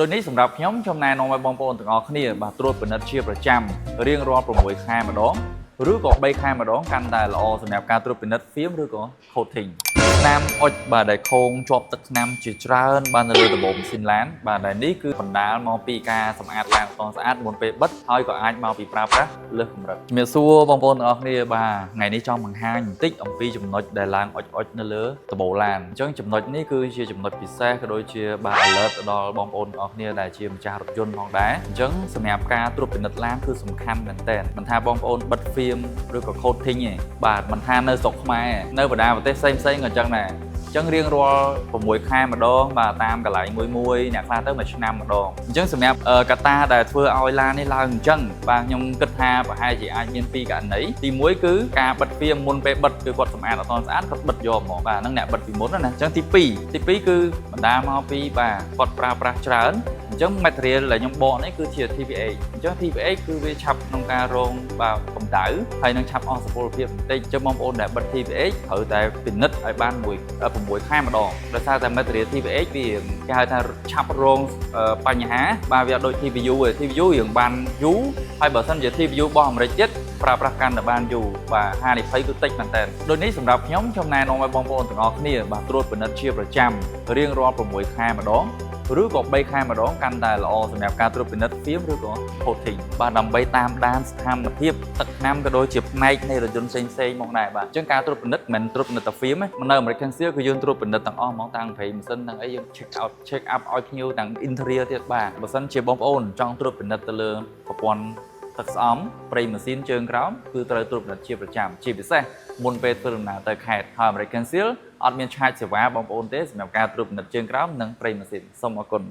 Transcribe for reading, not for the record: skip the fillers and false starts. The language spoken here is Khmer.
ដូចនេះសម្រាប់ខ្ញុំខ្ញុំណែនាំឲ្យបងប្អូនទាំងអស់គ្នាបាទត្រួតពិនិត្យជាប្រចាំរៀងរាល់6ខែម្ដងឬក៏3ខែម្ដងកាន់តែល្អសម្រាប់ការត្រួតពិនិត្យ film ឬក៏ coating ថ្នាំអុចបាទដែលខូងជាប់ទឹកថ្នាំជាច្រើនបាទនៅលើដំបូលម៉ាស៊ីនឡានបាទដែលនេះគឺបណ្ដាលមកពីការសម្អាតឡានអត់ស្អាតមុនពេលបិទហើយក៏អាចមកពីប្រើប្រាស់លើសកម្រិតជំរាបសួរបងប្អូនទាំងអស់គ្នាបាទថ្ងៃនេះចង់បង្ហាញបន្តិចអំពីចំណុចដែលឡើងអុចអុចនៅលើដំបូលឡានអញ្ចឹងចំណុចនេះគឺជាចំណុចពិសេសក៏ដូចជាបាទ alert ទៅដល់បងប្អូនទាំងអស់គ្នាដែលជាម្ចាស់រថយន្តផងដែរអញ្ចឹងសម្រាប់ការត្រួតពិនិត្យឡានគឺសំខាន់មែនទែនមិនថាបងប្អូនបិទ film ឬក៏ coating ទេបាទមិនថានៅស្រុកខ្មែរនៅបណ្ដាប្រទេសផ្សេងៗក៏អញ្ចឹងដែរអញ្ចឹងរៀងរាល់6ខែម្ដងបាទតាមកន្លែងមួយមួយអ្នកខ្លះទៅមួយឆ្នាំម្ដងអញ្ចឹងសម្រាប់កត្តាដែលធ្វើឲ្យឡាននេះឡើងអញ្ចឹងបាទខ្ញុំគិតថាប្រហែលជាអាចមានពីរករណីទី1គឺការបិទ film មុនពេលបិទគឺគាត់សម្អាតអត់ទាន់ស្អាតគាត់បិទយកហ្មងបាទហ្នឹងអ្នកបិទពីមុនណាអញ្ចឹងទី2ទី2គឺបណ្ដាលមកពីបាទគាត់ប្រើប្រាស់ច្រើនអញ្ចឹង material ដែលខ្ញុំបកនេះគឺជា TPH អញ្ចឹង TPH គឺវាឆាប់ក្នុងការរងបាទកម្ដៅហើយនឹងឆាប់អស់សុពលភាពបន្តិចអញ្ចឹងបងប្អូនដែលបិទ TPH ត្រូវតែពិនិត្យឲ្យបានមួយ6ខែម្ដងដោយសារតែ material TPH វាគេហៅថាឆាប់រងបញ្ហាបាទវាអត់ដូច TPU ទេ TPU រៀងបានយូរហើយបើសិនជា TPU របស់អាមេរិកទៀតប្រើប្រាស់កាន់តែបានយូរបាទហានិភ័យគឺតិចមែនតើដូចនេះសម្រាប់ខ្ញុំខ្ញុំណែនាំឲ្យបងប្អូនទាំងអស់គ្នាបាទត្រួតពិនិត្យជាប្រចាំរៀងរាល់6ខែម្ដងឬក៏3ខែម្ដងកាន់តែល្អសម្រាប់ការត្រួតពិនិត្យ film ឬក៏ coating បាទដើម្បីតាមដានស្ថានភាពទឹកថ្នាំក៏ដូចជាផ្នែកនៃរថយន្តផ្សេងៗមកដែរបាទអញ្ចឹងការត្រួតពិនិត្យមិនមែនត្រួតពិនិត្យតែ film ទេនៅ American Seal គឺយើងត្រួតពិនិត្យទាំងអស់ហ្មងតាំងប្រេងម៉ាស៊ីនទាំងអីយើង check out check up ឲ្យភ្ញៀវទាំង interior ទៀតបាទបើសិនជាបងប្អូនចង់ត្រួតពិនិត្យទៅលើប្រព័ន្ធទឹកស្អំប្រេងម៉ាស៊ីនជើងក្រោមគឺត្រូវត្រួតពិនិត្យជាប្រចាំជាពិសេសមុនពេលធ្វើដំណើរទៅខេត្តហើយ American Seal អត់មាន charge សេវាបងប្អូនទេសម្រាប់ការត្រួតពិនិត្យជើងក្រោមនិងប្រេងម៉ាស៊ីនសូមអរគុណ។